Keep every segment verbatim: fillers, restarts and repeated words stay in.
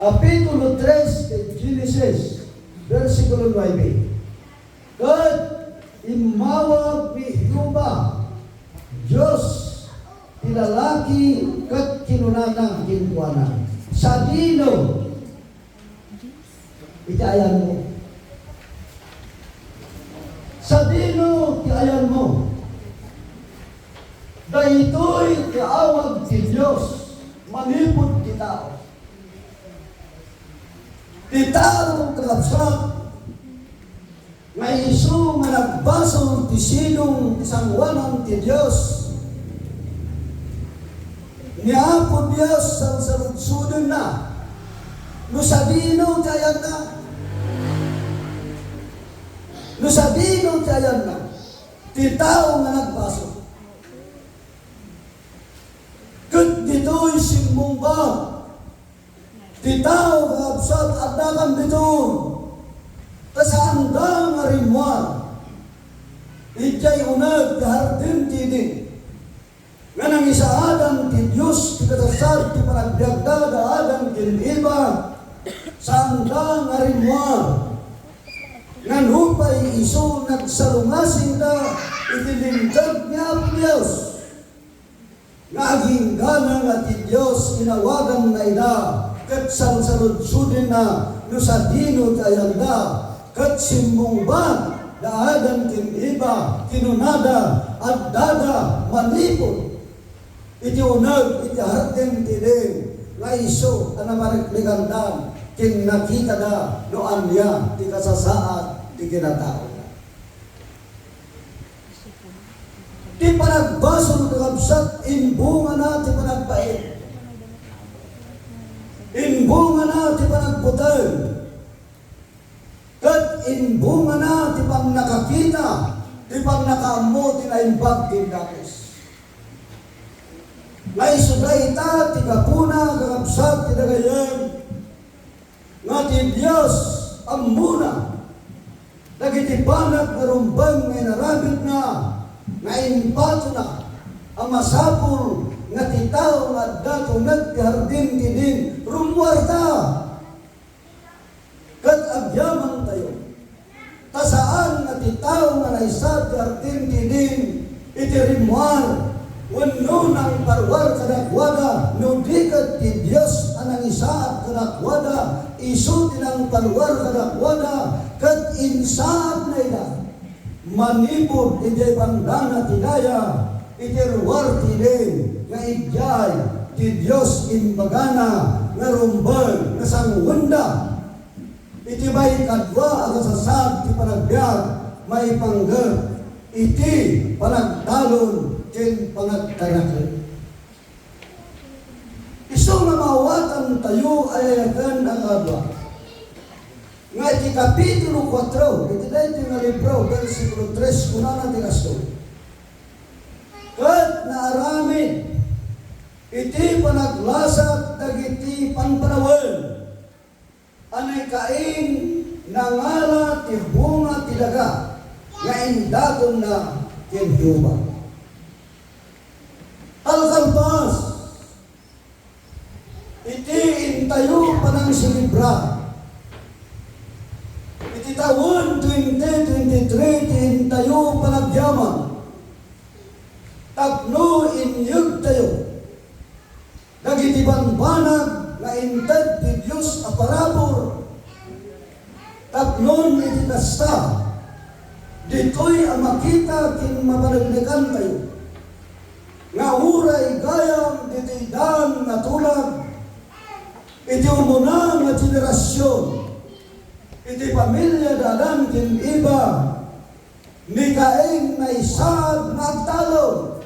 Kapitulo tres ti Genesis, bersikulo nuebe. Ket immawag ni Jehovah Dios ti lalaki ket kinunana kenkuana, "Sadino iti ayanmo? Sadino ti ayanmo?" Daytoy ti awag ti Dios manipud ti tao. Ti tao, kakabsat, nga isu nga nagbasol ti sidong ti sangoanan ti Dios, ni Apo Dios, salsaludsodenna no sadino ti ayanna. No sadino ti ayanna ti tao nga nagbasol. Ket ditoy simmungbat ti tao, kakabsat, addakan ditoy, ta saanda nga rimmuar. Idiay uneg ti hardin ti Eden nga nangisaadan ti Dios ti kasasad ti panagbiagda da Adan ken Eva, saanda nga rimmuar nga nupay isu nagsalungasingda iti Linteg ni Apo Dios. Nga agingga nga ti Dios inawaganna ida, ket salsaludsodenna no sadino ti ayanda, ket simmungbat da Adan ken Eva, kinunada, "Addada manipud iti uneg iti hardin ti Eden nga isu a napariknekanda ken nakitada no ania ti kasasaad ti kinataona." Ti panagbasol, kakabsat, imbungana ti panagpait. Imbungana ti panagbuteng. Ket imbungana ti pannakakita, ti pannakaammo ti naimbag ken dakes. Nga isu dayta ti gapuna, kakabsat, ti dagayem, nga ti Dios ammona dagiti banag nga rumbeng nga inaramidna nga impatona a masapul nga ti tao nga adda ti uneg ti hardin ti Eden rummuarda. Ket agyamantayo. Ta saan nga ti tao nga naisad ti hardin ti Eden iti rimmuar wenno nangparuar kadakuada, no di ket ti Dios a nangisaad kadakuada, isu ti nangparuar kadakuada ket insaadna ida manipud idiay bandana ti daya iti ruar ti Eden nga idiay ti Dios imbagana nga rumbeng nga sanguenda. Iti maikadua a kasasaad ti panagbiag, maipanggep iti panagtalon ken panagtaraken. Isu nga maawatantayo a yayaten a kadua, nga iti Kapitulo kuatro, iti daytoy nga libro, bersikulo tres, kunana ti kastoy, "Ket naaramid iti panaglasat dagiti panpanawen." A ni Cain nangala ti bunga ti daga nga indatonda ken Jehovah. Kalkalpas iti intayo panangselebrar iti tawen twenty twenty-three ti intayo panagyaman tapno inyegtayo dagiti bambanag nga inted ti Dios a parabur, tapno iti kasta, ditoy a makita ken mapaneknekantayo nga uray gayam ditoy daan nga tulag, iti umuna nga generasion, iti pamilia da Adan ken Eva, ni Cain naisaad nga agtalon.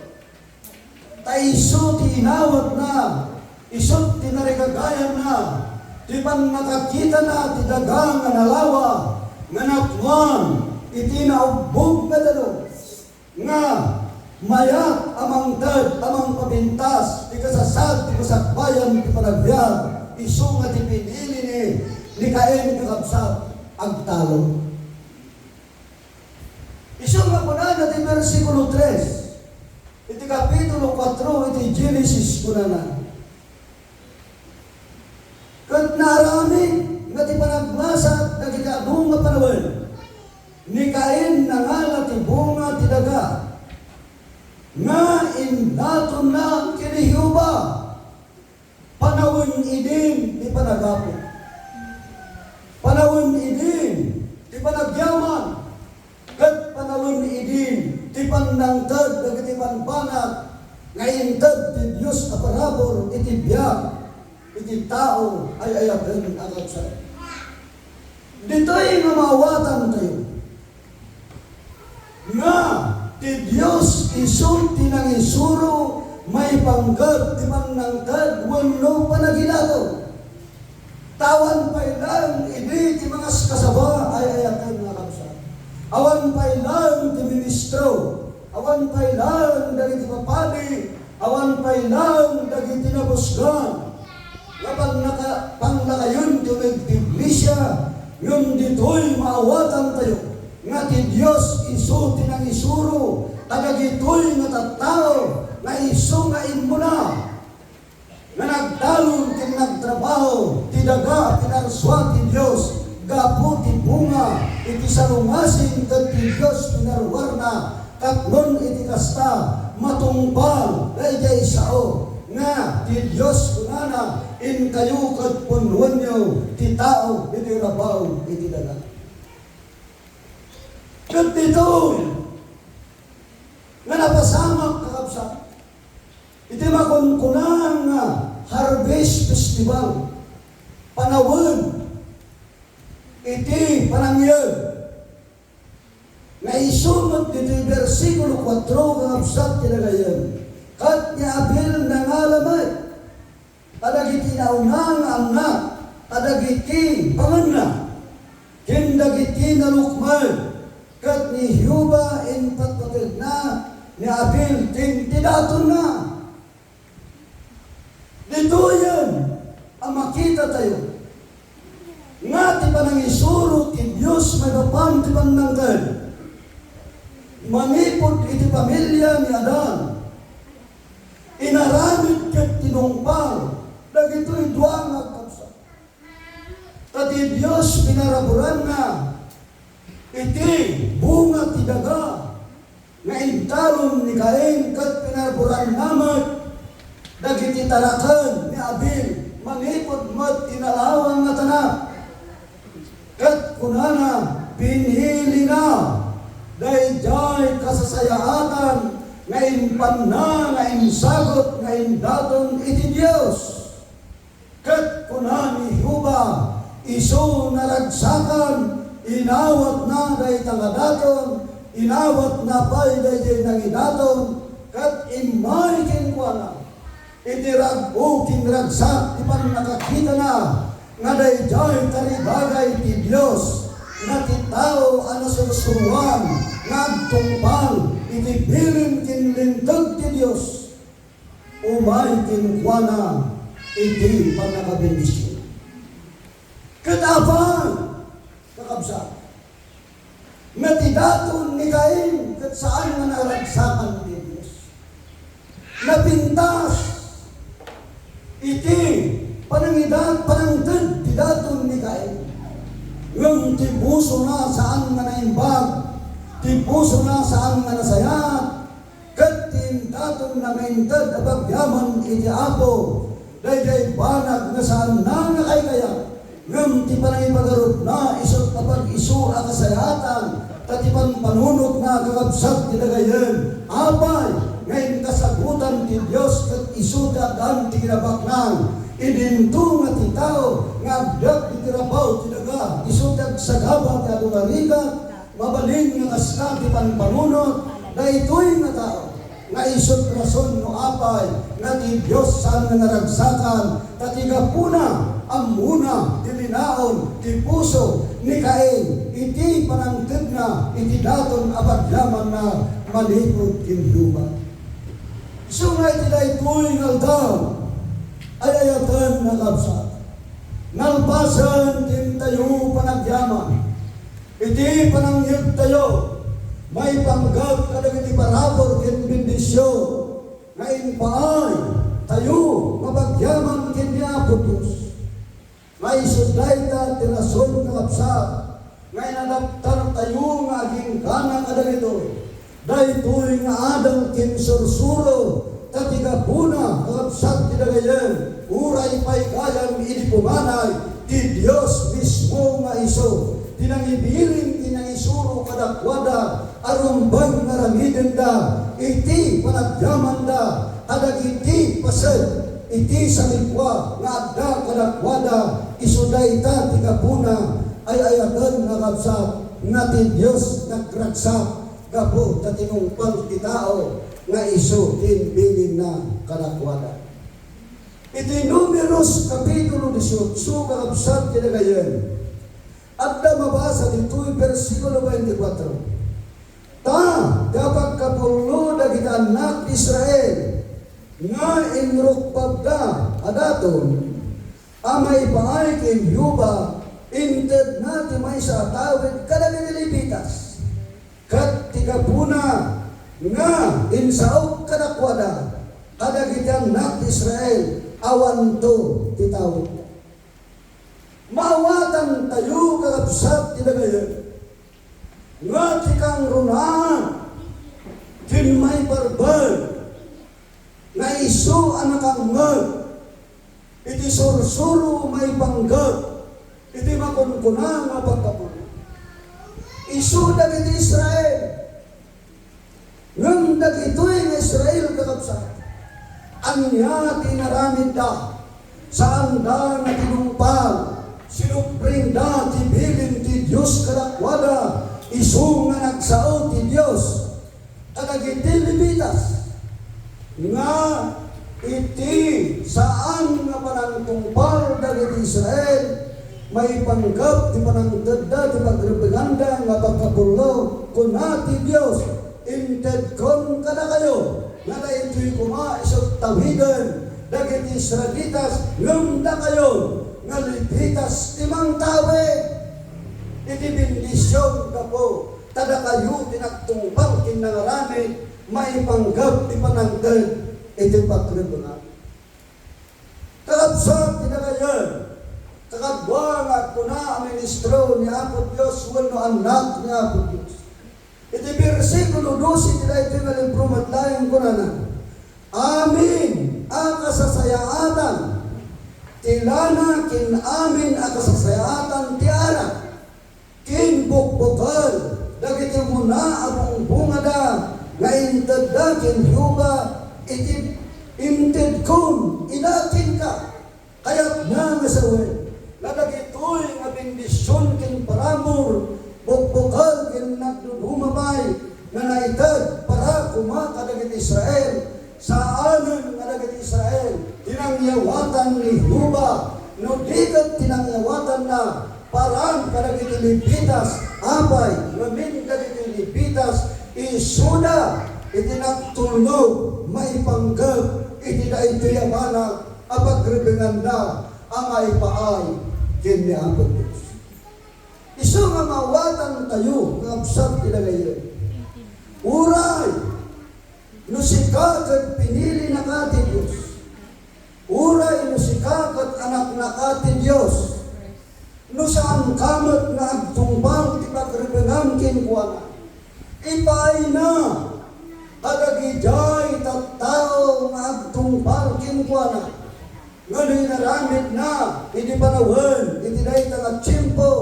Ta isu ti inawatna, isu ti narigagayanna, ti pannakakitana ti daga nga nalawa nga napnuan iti naubbog nga danum, nga mayat a mangted a mangpapintas ti kasasaad ti kasakbayan ti panagbiag, isu nga ti pinili ni, ni Cain, kakabsat, agtalon. Isu nga kunana ti bersikulo tres iti Kapitulo kuatro iti Genesis, kunana, "Ket Naaramid nga ti panagmasat dagiti adu nga panawen. Ni Cain nangala ti bunga ti daga nga indatonna ken ni Jehovah. Panawen idin ti panagapu. Panawen idin ti panagyaman. Ket panawen idin ti pannangted dagiti bambanag nga inted ti Dios a parabur iti biag iti tao ay ayaten a kabsat. Ditoy nga maawatantayo nga ti Dios isu ti nangisuro maipanggep ti pannangted wenno panagidaton. Ta awan pay laeng idi ti mangaskasaba ay ayaten nga kabsat. Awan pay laeng ti ministro, awan pay laeng dagiti papadi, awan pay laeng dagiti nabusgan nga pannaka-, pangnakayon ti uneg ti iglesia, ngem ditoy maawatantayo nga ti Dios isu ti nangisuro kadagitoy nga tattao nga isu nga immuna nga nagtalon ken nagtrabaho ti daga a pinarsua ti Dios gapu ti bunga iti salungasing ket ti Dios pinaruarna, tapno iti kasta, matungpal daydiay sao nga ti Dios kunana, "Inkayo ket punnoenyo ti tao iti rabaw iti daga." Ket ditoy nga napasamak, kakabsat, iti makunkuna nga Harvest Festival, panawen iti panangngeg. Nga isu met ditoy bersikulo kuatro nga kabsat ti nagayyem, ket ni Abel nangala met kadagiti nauna nga annak, kadagiti panganna, ken dagiti nalukmay, ket ni Jehovah impatpateg ni Abel ken ti datonna. Ditoyen a makitatayo nga ti panangisuro ti Dios maipapan ti pannangted manipud iti pamilia ni Adan, inaramid ket tinungpal dagitoy dua nga agkabsat. Ta ti Dios pinaraburanna iti bunga ti daga nga intalon ni Cain, ket pinaraburanna met dagiti taraken ni Abel manipud met ti nalawang nga tanak. Ket kunana, pinilina daydiay kasasayaatan nga impanna nga insagut nga indaton iti Dios. Ket kuna ni Jehovah, isu naragsakan, inawatna dayta nga daton, inawatna pay daydiay nangidaton, ket immay kenkuana iti rag-o ken ragsak ti pannakakitana nga daydiay taribagay ti Dios, nga ti tao a nasursuroan nga agtungpal iti bilin ken linteg ti Dios. Umay kenkuana iti pannakabendision. Ket apay, kakabsat, nga ti daton ni Cain ket saan nga naragsakan ti Dios. Napintas iti panangidat, panangted ti daton ni Cain. Ngem ti pusona saan nga naimbag, ti pusona saan nga nasayaat, ket ti indatonna nga inted a pagyaman iti Apo, daydiay banag nga saanna nga kaykayat, ngem ti panangipagarupna isu a pag-isu a kasayaatan, ta ti pampanunotna kakabsat ti dagayen, apay nga inkasagutan ti Dios ket isu ti addaan ti kinabaknang. Idinto nga ti tao nga agbiag iti rabaw ti daga, isu ti agsagaba ti adu nga rigat, mabalin nga kasta ti pampanunot daytoy nga tao, nga isut' rason no apay nga ti Dios saan nga naragsakan, ta ti gapuna, ammona ti linaon ti puso ni Cain iti panangtedna iti daton a pagyamanna manipud ken Jehovah. Isu nga iti daytoy nga aldaw, ay-ayaten nga kabsat, nalpasen ti intayo panagyaman iti panangngegtayo maipanggep kadagiti parabur ken bendision nga impaay tayo nga pagyaman ken ni Apo Dios. Isu dayta ti rason, kakabsat, nga inadaptartayo nga aginggana kadagitoy. Daytoy nga adal ken sursuro, ta ti gapuna, kakabsat, ti dagayen, uray pay gayam idi pumanay, ti Dios mismo nga isu ti nangibilin, ti nangisuro kadakuada a rumbeng nga aramidenda iti panagyamanda kadagiti paset iti salikua nga adda kadakuada. Isu dayta ti gapuna, ay-ayaten, kakabsat, nga ti Dios nagragsak gapu ta tinungpal ti tao nga isu ti imbilinna kadakuada. Iti Numeros, Kapitulo dieciocho, kakabsat, ti dagayen, adda mabasa ditoy, bersikulo twenty-four. Ta, ti apagkapullo dagiti annak ti Israel nga inrukbabda a daton a maipaay ken Jehovah, intedna ti maysa a tawid kadagiti Levitas. Ket ti gapuna nga insaok kadakuada kadagiti annak ti Israel, awanto ti tawidda. Maawatantayo, kakabsat, ti dagayen, nga ti kangrunaan ken maiparbeng nga isu a nakangngeg iti sursuro maipanggep iti makunkuna nga pagkapullo. Isu dagiti Israel. Ngem dagitoy nga Israel, kakabsat, ania ti inaramidda? Saanda nga tinungpal, sinuprenda ti bilin ti Dios kadakuada, isu nga nagsao ti Dios kadagiti Levitas, nga iti saan nga panangtungpal dagiti Israel, maipanggep ti panangtedda ti pagrebbenganda nga pagkapullo, kuna ti Dios, "Intedkon kadakayo nga daytoy koma isu tawiden dagiti Israelitas, ngem dakayo nga Levitas ti mangtawid iti bendision gapu ta dakayo ti nagtungpal ken nangaramid maipanggep ti panangted iti pagrebbengan." Kakabsat, ti dagayen, kakadua nga agkuna a ministro ni Apo Dios wenno annak ni Apo Dios. Iti bersikulo dose ti daytoy nga libro met laeng kunana, "Amin a kasasayaatan ti lana ken amin a kasasayaatan ti arak." Ken bukbukel dagiti umuna a bungbungada nga intedda ken Jehovah iti intedkon ida kenka. Kayatna nga sawen nga dagitoy nga bendision ken parabur, bukbukel ken nagduduma pay nga naited para koma kadagiti Israel, saanen nga dagiti Israel ti nangyawatan ni Jehovah, no di ket ti nangyawatanna, paran kadagiti Levitas. Apay, ngamin dagiti Levitas, isuda iti nagtulnog maipanggep iti daytoy a banag a pagrebenganda a maipaay ken ni Apo Dios. Isu nga maawatantayo nga kabsat ti dagayen. Uray no sika ket pinilinaka ti Dios, uray no sika ket anaknaka ti Dios, no saanka met nga agtungpal ti pagrebengam kenkuana, ipaayna kadagiti tattao nga agtungpal kenkuana. Ngem inaramidna idi panawen iti dayta nga tiempo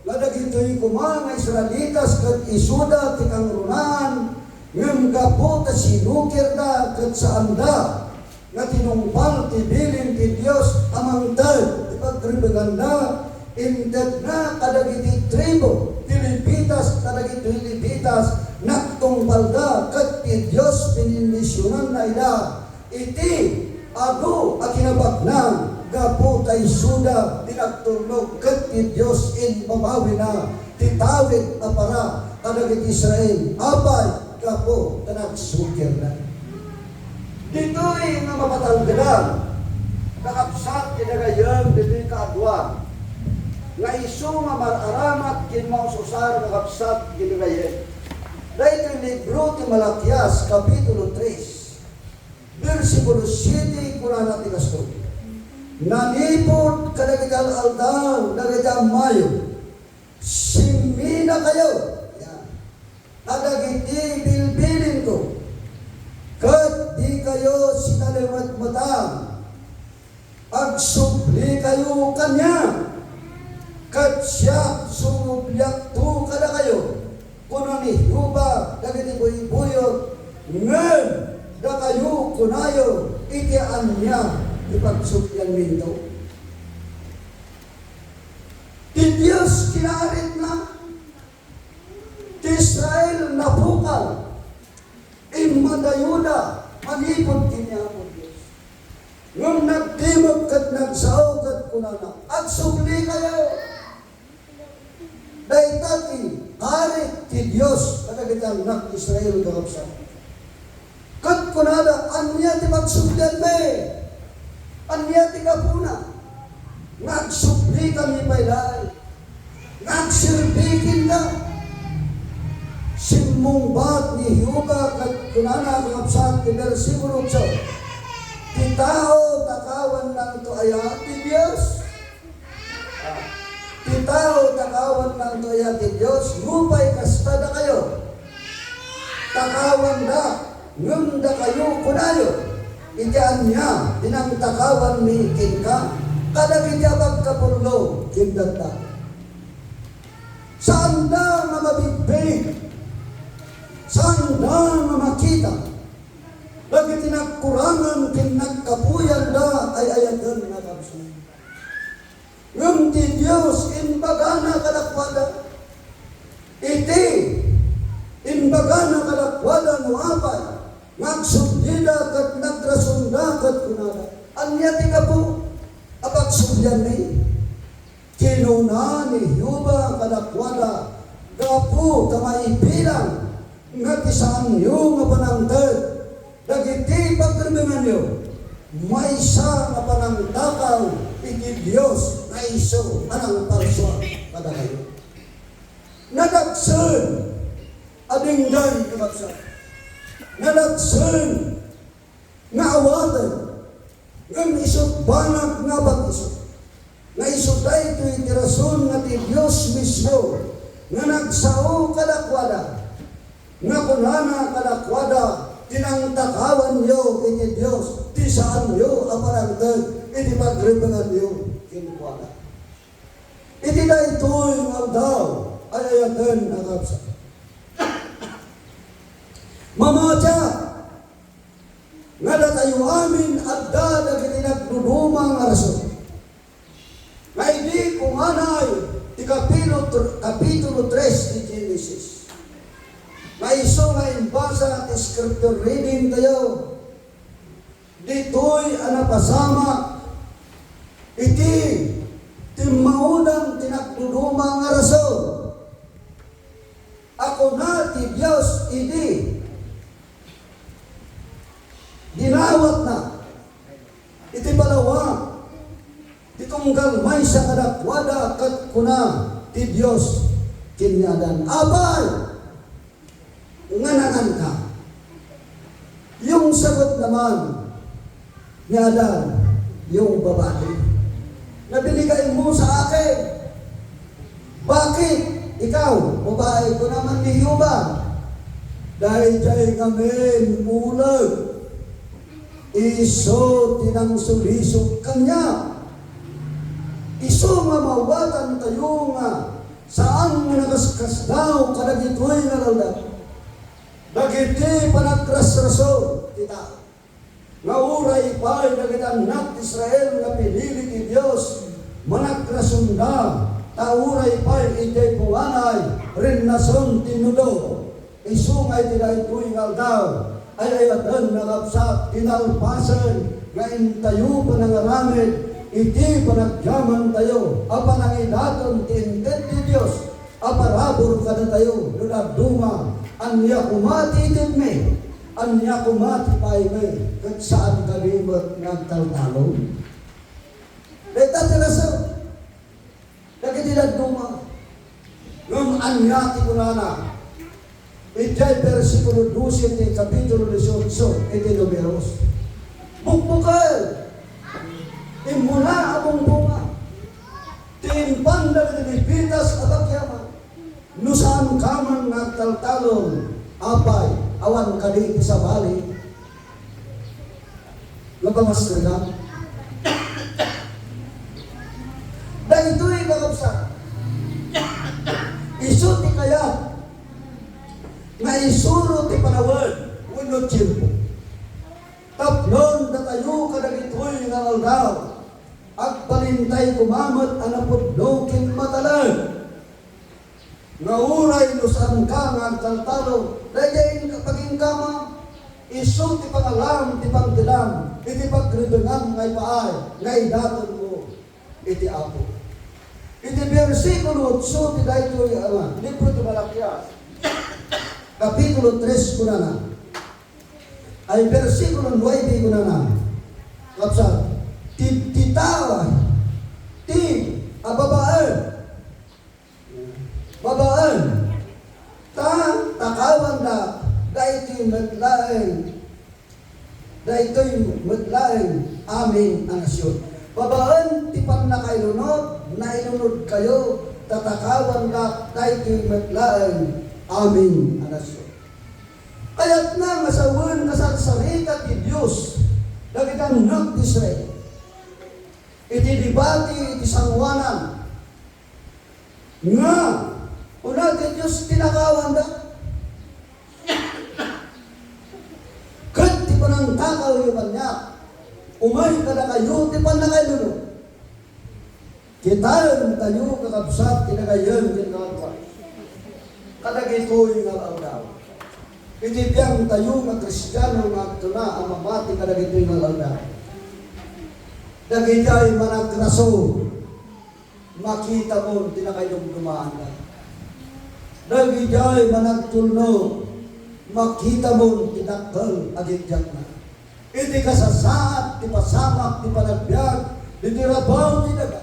nga dagitoy koma nga Israelitas ket isuda ti kangrunaan, ngem gapu ta sinukirda ket saanda nga tinungpal ti bilin ti Dios a mangted ti pagrebenganda, intedna kadagiti tribu ti Levitas, kadagitoy Levitas nagtungpalda ket ti Dios binindisionanna ida. Iti adu a kinabagna gapu ta isuda ti nagtulnog ket ti Dios imbabawina ti tawid a para kadagiti Israel. Apay? Gapu ta nagsukirda. Ditoy nga mapatalgedan, kakabsat, ti dagayen ditoy kaaduan nga isu nga mar-aramat ken maus-usar, kakabsat, ti dagayen. Daytoy libro ti Malakias, Kapitulo tres. Bersikulo siete, kunana ti kastoy, Nanipud kadagiti al-aldaw dagiti ammayo, simminakayo, yan, kadagiti bilbilinko, ket dikayo sinalimetmetang. Agsublikayo kaniak, ket siak susubliakto kadakayo, kuna ni Jehovah dagiti buybuyot, ngem dakayo kunayo iti ania ti pagsublianminto. Ti Dios kinaaritna, ti Israel napukal, immadayoda manipud ken ni Apo Dios. Ngem nagdimmek ket nagsao ket kunana, "Agsublikayo." Dayta ti karit ti Dios kadagiti annak ti Israel, kakabsat. Ket kunada, "Ania ti pagsublianmi? Ania ti gapuna nga agsublikami pay laeng nga agserbi kenka?" Simmungbat ni Jehovah ket kunana, kakabsat, ti bersikulo otso, "Ti tao, takawannanto aya ti Dios?" Ti tao, takawannanto aya ti Dios? Nupay kasta dakayo, takawanda, ngem dakayo kunayo, "Iti ania ti nangtakawanmi kenka kadagiti apagkapullo ken dadduma?" Saanda nga mabigbig, saanda nga makita dagiti nagkurangan ken nagkapuyanda ay ayaten nga kabsat. Ngem ti Dios imbagana kadakuada, iti imbagana kadakuada no apay nga agsublida ket nagrasonda ket kunada, "Ania ti gapu a pagsublianmi?" Kinuna ni Jehovah kadakuada, "Gapu ta maibilang nga ti saanyo nga panangted dagiti pagrebenganyo, maysa nga panangtakaw iti Dios nga isu a nangparsua kadakayo." Nadagsen a denggen, kakabsat. Nadagsen nga awaten, ngem isut' banag nga pag-isut. Nga isu daytoy ti rason nga ti Dios mismo nga nagsao kadakuada, nga kunana kadakuada, "Ti nangtakawanyo iti Dios, ti saanyo a panangted iti pagrebenganyo kenkuana." Iti daytoy nga aldaw, ay-ayaten a kabsat, mamatiak nga datayo amin adda dagiti nagduduma nga rason. Nga idi punganay ti kapilo tr-, kapitulo tres ti Genesis, nga isu nga imbasa ti scripture reading tayo, ditoy a napasamak iti timmaudan ti nagduduma nga rason. A kuna ti Dios idi dinawatna iti balawa ti tunggal maysa kadakuada, ket kuna ti Dios ken ni Adan, "Apay nga nanganka?" Yung sagot naman ni Adan, "Yung babae na binigay mo sa akin." "Bakit? Ikaw, babae ko naman ni Jehovah." Daydiay ngamin uleg, isu ti nangsulisog kaniak. Isu nga maawatan tayo nga saan nga nakaskasdaaw kadagitoy nga aldaw. Dagiti panagrasrason ti tao. Nga uray pay dagiti annak ti Israel nga pinili ti Dios, managrasonda, ta uray pay idiay punganay, rinnason ti nudo. Isu nga iti daytoy nga aldaw, ay-ayaten nga kabsat, ti nalpasen nga intayo panangaramid iti panagyamantayo a panangidaton ti inted ti Dios a parabur kadatayo no dadduma. Ania koma ti itedmi? Ania koma ti paaymi? Ket saankami met nga agtaltalon. Dayta ti rason dagiti dadduma. Ngem ania ti kunana? Idiay bersikulo dose ti kapitulo dieciocho iti Numeros, "Bukbuken." Immuna a bungbunga ti impan dagiti Levitas a pagyaman. No saanka man nga agtaltalon, apay, awan kadi ti sabali nga pamasterka? Daytoy, kakabsat, isu ti kayat nga isuro ti panawen wenno tiempo. Tapnon datayo kadagitoy nga aldaw, agbalintay koma met a napudno ken matalek. Nga uray no saanka nga agtaltalon, daydiay inka-, pagingkama, isu ti pangalam, ti pagtilam, iti pagribengan nga ipaay, nga idatonmo iti Apo. Iti bersikulo otso ti daytoy, ah, libro ti Malakias, kapitulo tres, kunana, ay, bersikulo nuebe, kunana, kabsat, ti, ti tao, ti, a babaen, babaen, ta, takawanda, daytoy met laeng, daytoy met laeng amin a nasion. Babaen ti pannakailunod, nailunodkayo, ta takawanda, daytoy met laeng amin a nasion. Kayatna nga sawen nga sarsarita ti Dios dagiti annak ti Israel. Iti debate iti sangoanan nga kuna ti Dios, tinakawanda. Ket ti panangtakawyo kaniak, umay kadakayo ti pannakailunod. Kitaentayo, kakabsat, ti dagayen ken kakabsat, kadagitoy nga aldaw. Iti biangtayo nga Kristiano nga agtuna a mamati kadagitoy nga aldaw, dagidiay managraso, makitamon ti nakaidumdumaanda. Dagidiay managtulnog, makitamon ti dakkel a giddiatna. Iti kasasaad ti pasamak ti panagbiag iti rabaw ti daga,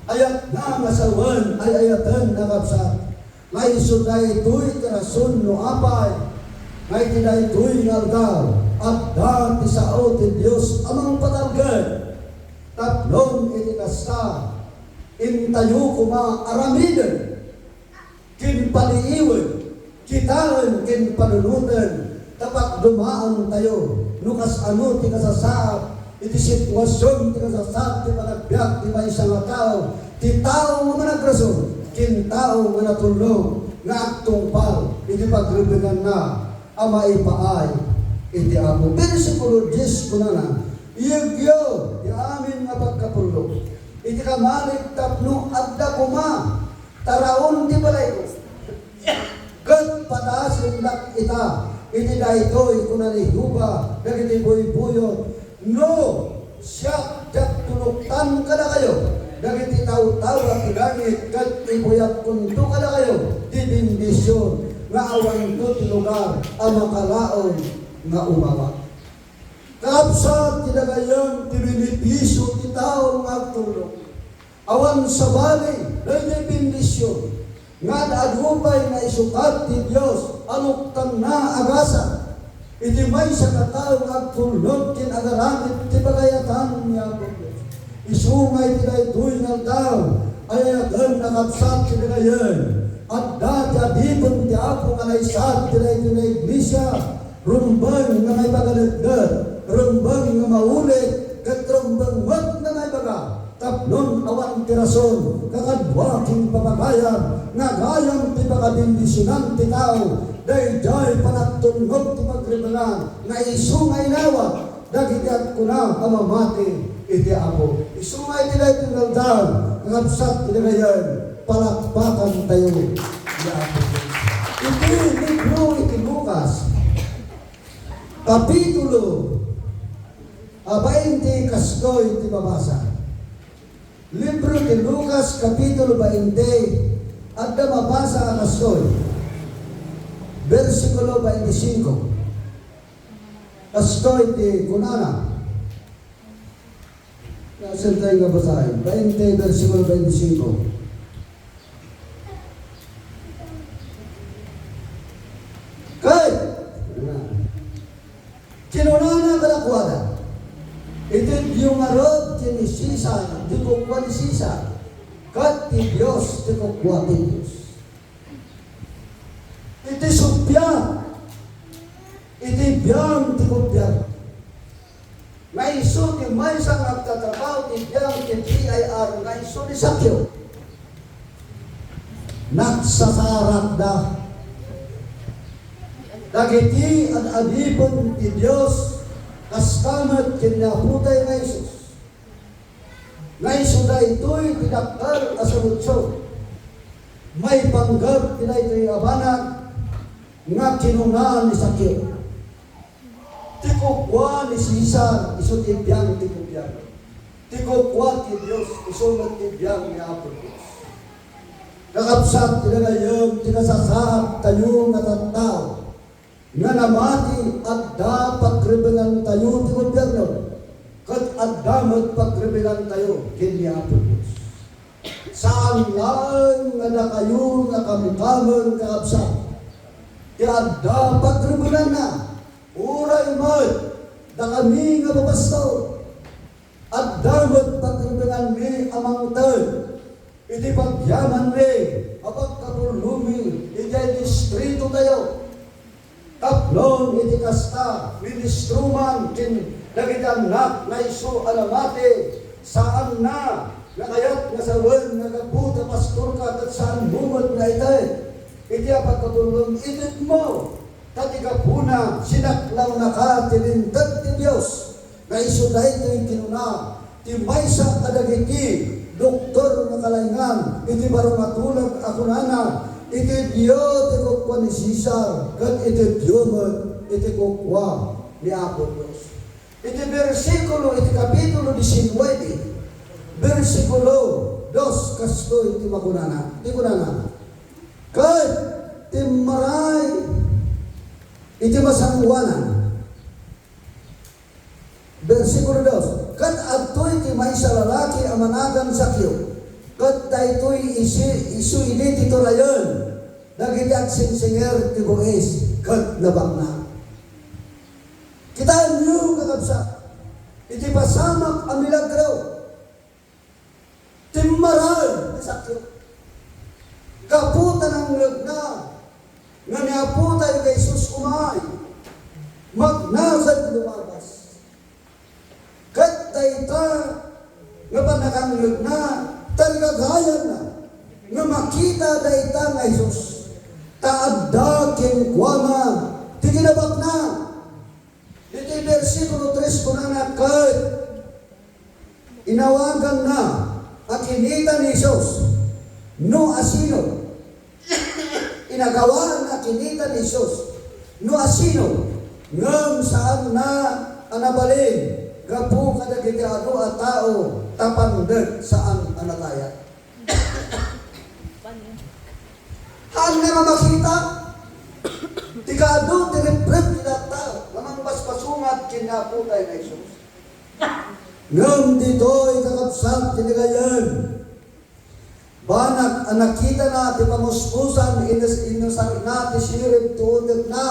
ayatna nga sawen ay ayaten, kakabsat, nga isu daytoy ti rason no apay nga iti daytoy nga aldaw, adda ti sao ti Dios a mangpatalged. Tapnon iti kasta, intayo koma aramiden ken paliiwen, kitaen ken panunoten, ta pagdumaantayo no kasano ti kasasaad iti situasion ti kasasaad ti panagbiag ti maysa nga tao, ti tao nga managrason ken tao nga natulnog nga agtungpal iti pagribenganna a maipaay iti Apo. Bersikulo dies, kunana, "Iyegyo ti amin nga pagkapullo iti kamalik tapno adda koma taraon ti balayko. Ket pataasendak ita iti daytoy," kuna ni Jehovah dagiti buybuyot, "no siak ti agtuloktan kadakayo dagiti tawtawa ti langit, ket ibuyakkonto kadakayo ti bendision nga awanto ti lugar a makalaom nga umawat." Kakabsat, ti dagayan ti benepisio ti tao nga agtulnog. Awan sabali daydiay bendision nga ad-adu pay nga isukat ti Dios a luktanna a gasat iti maysa nga tao nga agtulnog ken agaramid ti pagayatan ni Apo Dios. Isu nga iti daytoy nga aldaw, ay ayaten, kakabsat, ti dagayan, adda ti adipen ti Apo nga naisad ti daytoy nga iglesia. Rumbeng nga maipaganetget, rumbeng nga maulit, ket rumbeng met nga maibaga, tapnon awan ti rason, kakadua ken papagayam, nga gayam ti pakabendisionan ti tao, daydiay panagtulnog ti pagribengan, nga isu nga inawat dagiti agkuna a mamati iti Apo. Isu nga iti daytoy nga aldaw, kakabsat, ti dagayan, palakpakantayo ti Apo. Iti libro iti Lucas, Kapitulo, ah, bainte, kastoy ti mabasa. Libro ti Lucas, Kapitulo bainte, adda mabasa a kastoy. Bersikulo bainte singko. Kastoy ti kunana. Nasentay nga basaen. Bainte, bersikulo bainte singko. Ket kinunana kadakuada, "Itedyo ngarud ken Cesar ti kukua ni Cesar, ket ti Dios ti kukua ti Dios. Iti suppiat, iti biang ti gobyerno. Nga isu ti maysa nga agtatrabaho ti biang ti B I R nga isu ni Zaqueo. Nagsasarakda dagiti ad-adipen ti Dios, kasta met ken ni Apotay nga Jesus. Nga isu daytoy ti dakkel a solusion. Maipanggep ti daytoy a banag nga kinuna ni Zaqueo, "Ti kukua ni Cesar isu ti biang ti gobyerno. Ti kukua ti Dios isu met ti biang ni Apo Dios." Kakabsat, ti gagayyem ti nasasaadtayo nga tattao nga namati, adda pagrebengantayo ti gobyerno, ket adda met pagrebengantayo ken ni Apo Dios. Saan laeng nga dakayo nga kamkameng, kakabsat, ti adda pagrebenganna, uray met dakami nga papastor. Adda met pagrebenganmi a mangted iti pagyamanmi a pagkapulomi idiay distritotayo. Tapno iti kasta, ministro man ken dagiti annak nga isu a namati, saanna nga kayat nga sawen nga gapu ta pastorka ket saanmo met nga ited iti a pagkapulom, itedmo. Ta ti gapuna, sinaklawnaka ti Linteg ti Dios. Nga isu daytoy kinuna ti maysa kadagiti doktor nga kalaingan iti baro nga tulag a kunana, "Iti Dio ti kukua ni Cesar, ket iti Dio met iti kukua ni Apo Dios." Iti bersikulo, iti kapitulo disinnuebe, bersikulo dos, kastoy ti makunana, ti kunana, "Ket timmaray iti masangoanan." Bersikulo dos, "Ket adtoy ti maysa lalaki a managan Zaqueo, ket daytoy isi-, isu idi ti turayen dagiti agsingsingir ti buis ket nabakna." Kitaenyo, kakabsat, iti pasamak a milagro. Timmaray ni Zaqueo. Gapu ta nangngegna nga ni Apotayo nga Jesus umay, magna ken lumabas. Ket dayta nga pannakangngegna, tarigagayanna nga makita dayta nga Jesus, ta adda kenkuana ti kinabakna. Iti bersikulo tres, kunana, ket inawaganna a kinita ni Jesus no asino. Inagawan a kinita ni Jesus no asino, ngem saanna a nabalin gapu kadagiti adu a tao ta pandek saan a natayat. Haan nga makita ti kaadu ti riprep ti tattao nga mangpaspasungat ken ni Apotayo nga Jesus. Ngem ditoy, kakabsat, ti gagayyem, banag a nakitana ti pamuspusan, inus-, inusarna ti sirib ti utekna.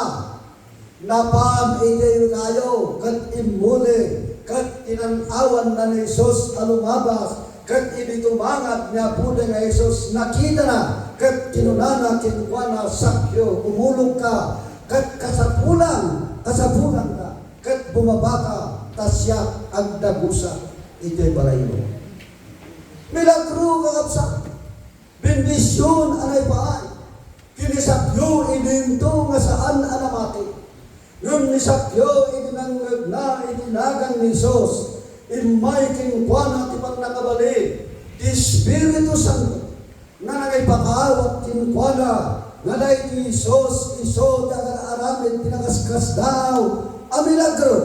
Napan idiay kayo, ket immuli, ket tinan-awanna ni Jesus a lumabas, ket idi tumangad ni Apotayo nga Jesus, nakitana, ket kinunana kenkuana, "Zaqueo, umulogka, ket kasapulan, kasapulanka, ket bumabaka, ta siak agdagusa idiay balaymo." Milagro, kakabsat. Bendision a naipaay ken ni Zaqueo idinto nga saan a namati. Ngem ni Zaqueo, idi nangngegna iti nagan ni Jesus, immay kenkuana ti pannakabalin ti Espiritu Santo nga nangipakaawat kenkuana nga daytoy Jesus isu ti agar-aramid ti nakaskasdaaw a milagro.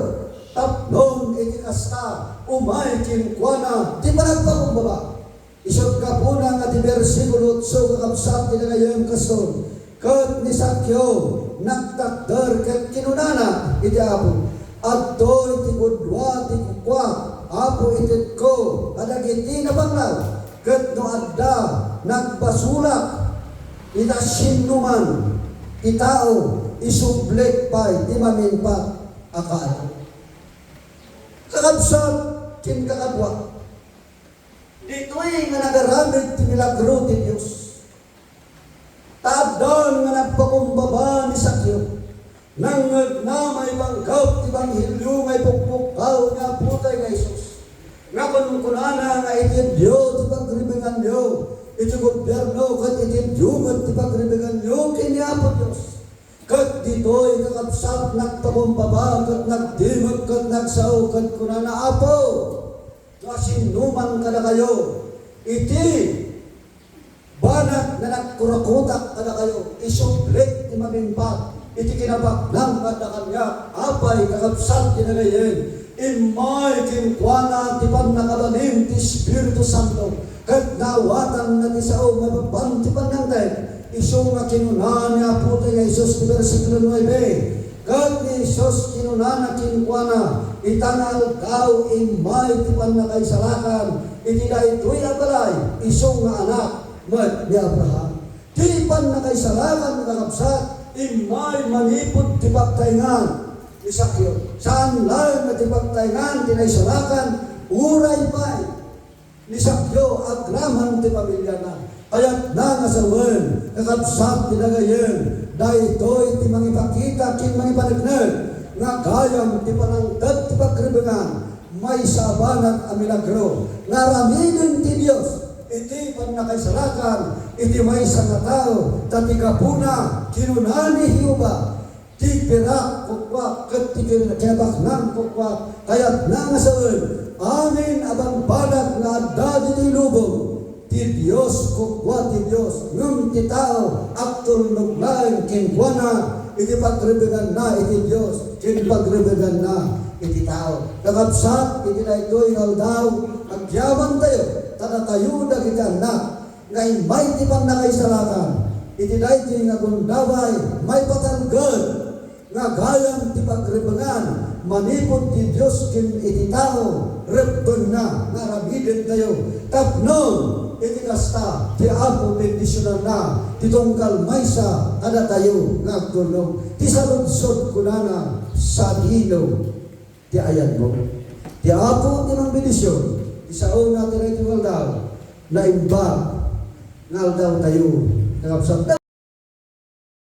Tapno iti kasta, umay kenkuana ti panagpakumbaba. Isut' gapuna nga ti bersikulo otso, kakabsat, ti gagayyem kasto, ket ni Zaqueo nagtakder ket kinunana iti Apo, "Adtoy ti gudua ti kukua, Apo, itedko kadagiti nabaknang, ket no adda nagbasolak ita sianoman ti tao, isublik pay ti mamingpat a kaadu." Kakabsat ken kakadua, Ditoy nga nagaramid ti milagro ti Dios. Ta addan nga nagpakumbaba ni Zaqueo. Nangngegna maipanggep ti ebanghelio nga ipukpukkaw ni Apotayo nga Jesus. Nga kunkunana nga itedyo ti pagribenganyo iti gobierno ket itedyo met ti pagribenganyo ken ni Apo Dios. Ket ditoy, kakabsat, nagpakumbaba ket nagdimmek ket nagsao ket kunana, Apo, no asinoman kadakayo iti banag nga nagkurakutak kadakayo, isublik ti mamimpag iti kinabaknang nga adda kaniak. Apay, kakabsat, ti nagayen, immay kenkuana ti pannakabalin ti Espiritu Santo, ket naawatanna ti sao maipapan ti pannangted. Isu nga kinuna ni Apotayo nga Jesus ti bersikulo nuebe, ket ni Jesus kinunana kenkuana, ita nga aldaw, immay ti pannakaisalakan iti daytoy a balay, isu nga anak met ni Abraham. Ti pannakaisalakan, kakabsat, immay manipud ti pagtaengan ni Zaqueo. Saan laeng nga ti pagtaengan ti naisalakan, uray pay ni Zaqueo agraman ti pamiliana. Kayatna nga sawen, kakabsat, ti nagayen, daytoy ti mangipakita ken mangipaneknek nga gayam ti panangted ti pagribengan, maysa a banag a milagro nga aramiden ti Dios iti pannakaisalakan iti maysa nga tao, ta ti gapuna, kinuna ni Jehovah, ti pirak, kukuak, ket ti kin-, kinabaknang, kukuak, kayatna nga sawen, amin a bambanag nga adda ditoy lubong, ti Dios, kukuak, ti Dios, ngem ti tao, agtulnog laeng kenkuana iti pagribenganna iti Dios ken pagribenganna iti tao. Kakabsat, iti daytoy nga aldaw, agyamantayo, ta datayo dagiti annak nga immay ti pannakaisalakan iti daytoy nga gundaway maipatalged nga gayam ti pagribengan manipud ti Dios ken iti tao. Rebbenna nga aramidentayo tapno iti kasta, ti Apo bendisionanna ti tunggal maysa kadatayo nga agtulnog. Ti saludsod kunana, sadino ti ayanmo? Ti Apo ti mangbendision. Ti saona ti daytoy nga aldaw, naimbag nga aldawtayo, kakabsat.